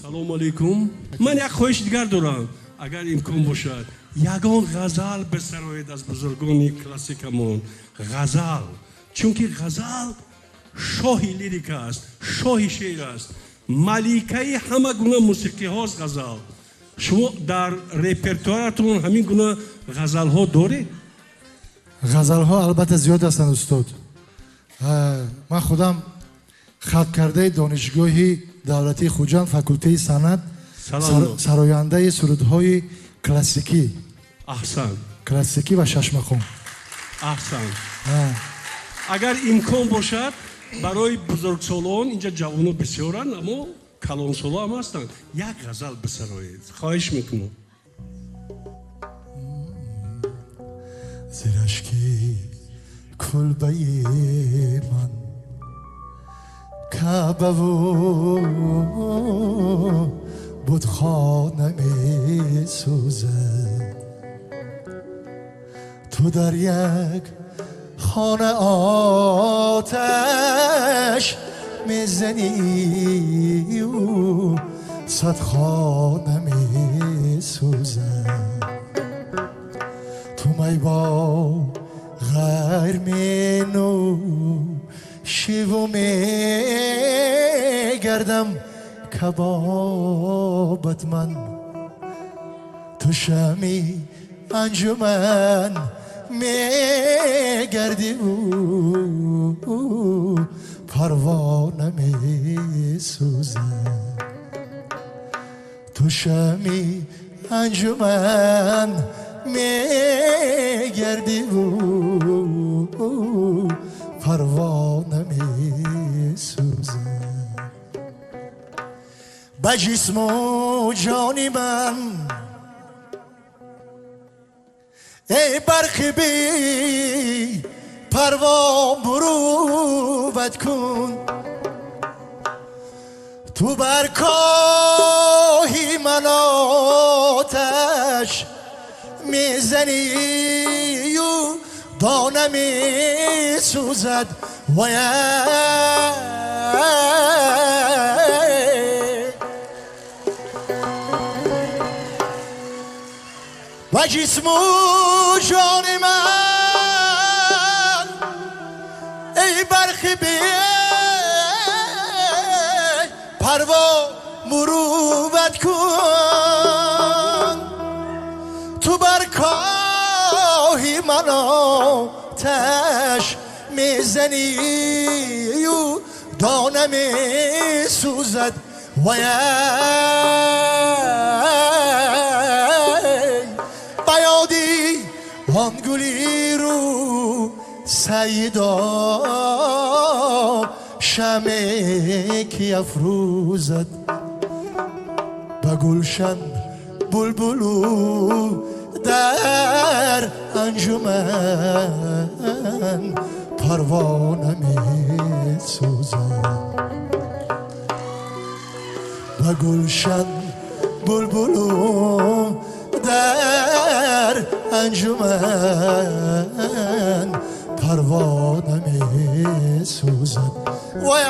Салому алейкум. Ман як хоҳиши дигар дорам, агар имкон бошад, ягон ғазал бисароед аз бузургони классикамон. Ғазал, чунки ғазал шоҳи лирика аст, шоҳи шеър аст, маликаи ҳама гуна мусиқиҳост ғазал. Шумо дар репертуаратон ҳамин гуна ғазалҳо доред? Ғазалҳо албатта зиёд ҳастанд, устод. Ман худам хаткардаи Донишгоҳи давлатии Хуҷанд, факултаи санъат, сарояндаи сурудҳои классикӣ. Аҳсан. Классикӣ ва шашмақом. Аҳсан. Агар имкон бошад, барои бузургсолон, инҷа ҷавоно бисёранд, аммо калонсоло ҳам ҳастанд, як ғазал бисароед, хоҳиш мекунам. Зирашки кулбаи ман Каъбаву будхона месӯзад, ту дар як хона оташ мезанию сад хона месӯзад. Ту май бо ғайр менӯшиву мегардам кабобат ман, ту шами анҷуман мегардиву парвона месӯзад. Ту шами анҷуман мегардиву парвона месӯзад. Ба ҷисму ҷони ман эй барқи би парво мурувват кун, ту бар коҳи ман оташ мезанию дона месӯзад. Ва ҷисму ҷони ман эй барқи би парво мурувват кун, ту бар коҳи ман оташ мезанию дона месӯзад. Вай, ба ёди он гули рӯ саидо шаме ки афрӯзад ба гулшан булбулу дар анҷуман парвона месӯзад. Ба гулшан булбулу дар анҷуман парвона месӯзад. Вай.